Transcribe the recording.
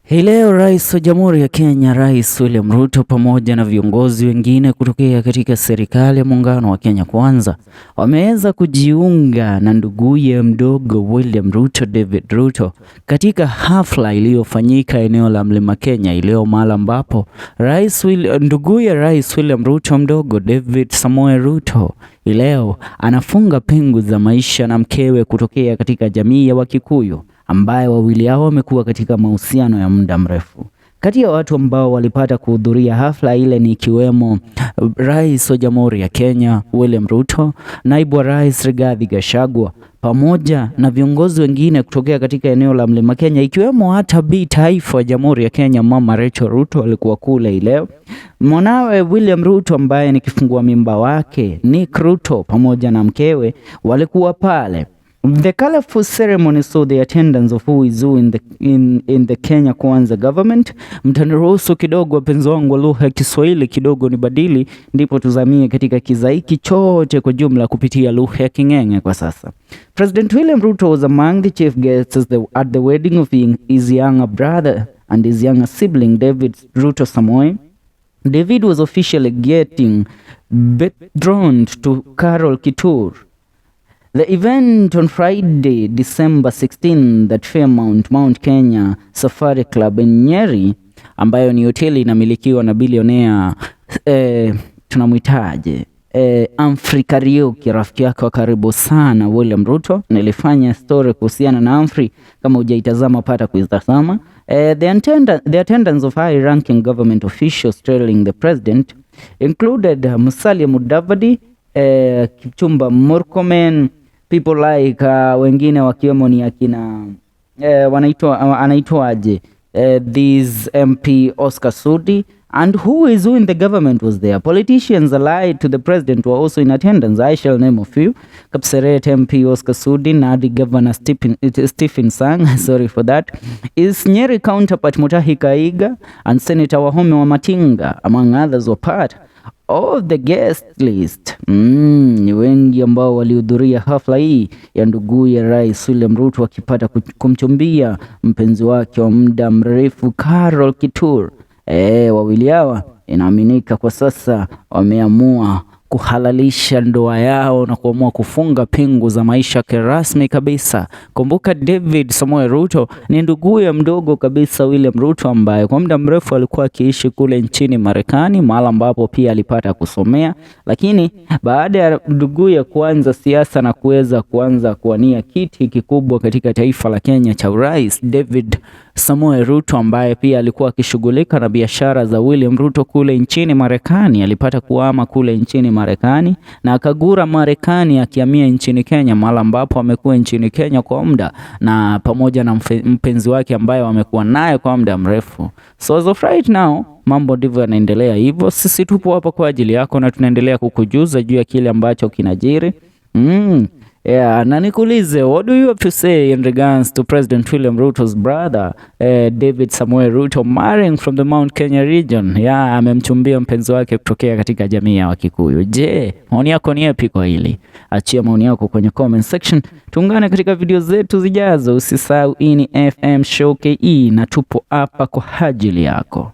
Hii leo Rais wa Jamhuri ya Kenya, Rais William Ruto, pamoja na viongozi wengine kutokea katika serikali ya muungano wa Kenya Kwanza wameweza kujiunga na nduguye mdogo William Ruto, David Ruto, katika hafla iliyofanyika eneo la Mlima Kenya iliyo mahali ambapo nduguye Rais William Ruto mdogo David Samoei Ruto leo anafunga pingu za maisha na mkewe kutokea katika jamii ya Wakikuyu, ambaye wawili hao wamekuwa katika mahusiano ya muda mrefu. Kati ya watu ambao walipata kuhudhuria hafla ile ni ikiwemo Rais wa Jamhuri ya Kenya William Ruto, Naibu wa Rais Rigathi Gachagua, pamoja na viongozi wengine kutokea katika eneo la Mlima Kenya, ikiwemo hata Bi Taifa wa Jamhuri ya Kenya Mama Rachel Ruto alikuwa kule leo. Mwanawe William Ruto ambaye ni kifungua mimba wake Nick Ruto pamoja na mkewe walikuwa pale. The colorful ceremony saw the attendance of who is who in the Kenya Kwanza government. Mtaniruhusu kidogo, wapenzi wangu wa lugha ya Kiswahili, kidogo nibadili, ndipo tuzamie katika kiza hiki chote kwa jumla kupitia lugha ya King'eng'e kwa sasa. President William Ruto was among the chief guests at the wedding of his younger brother and his younger sibling, David Ruto Samoei. David was officially getting betrothed to Carol Kitur. The event on Friday, December 16, at Fairmont Mount Kenya Safari Club in Nyeri, ambayo ni hoteli inamilikiwa na bilionea, tunamwitaje, Humphrey Kariuki, rafiki yake wa karibu sana William Ruto. Nilifanya story kuhusiana na Humphrey, kama hujaitazama pata kuitazama. The attendance of high-ranking government officials trailing the president included Musalia Mudavadi, Kipchumba Murkomen, people like wengine wakiwemo ni akina wanaitwa, anaitwaje, this MP Oscar Sudi, and who is who in the government was there. Politicians allied to the president were also in attendance. I shall name a few. Kapseret MP Oscar Sudi, Nandi Governor Stephen Sang, sorry for that, his Nyeri counterpart Mutahi Kahiga, and Senator Wahome Wamatinga, among others, were part of the guest list. Ni wengi ambao walihudhuria hafla hii ya nduguye Rais William Ruto akipata kumchumbia mpenzi wake wa muda mrefu Carol Kitur. Wawili hawa inaaminika kwa sasa wameamua kuhalalisha ndoa yao na kuamua kufunga pingu za maisha kirasmi kabisa. Kumbuka David Samoei Ruto ni nduguye mdogo kabisa William Ruto ambaye kwa muda mrefu alikuwa akiishi kule nchini Marekani, mahala ambapo pia alipata kusomea, lakini baada ya nduguye kuanza siasa na kuweza kuanza kuwania kiti kikubwa katika taifa la Kenya cha urais, David Samoei Ruto ambaye pia alikuwa akishughulika na biashara za William Ruto kule nchini Marekani, alipata kuhama kule nchini Marekani na akagura Marekani akihamia nchini Kenya, mahala ambapo amekuwa nchini Kenya kwa muda na pamoja na mpenzi wake ambaye wamekuwa naye kwa muda mrefu. So as of right now mambo ndivyo yanaendelea hivyo. Sisi tupo hapa kwa ajili yako na tunaendelea kukujuza juu ya kile ambacho kinajiri. Yeah, na nikuulize, what do you have to say in regards to President William Ruto's brother, David Samoei Ruto, marrying from the Mount Kenya region? Yeah, amemchumbia mpenzi wake kutokea katika jamii ya Wakikuyu. Je, maoni yako ni yapi kwa hili? Achia maoni yako kwenye comment section. Tuungane katika video zetu zijazo. Usisahau hii ni FM Show KE na tupo hapa kwa ajili yako.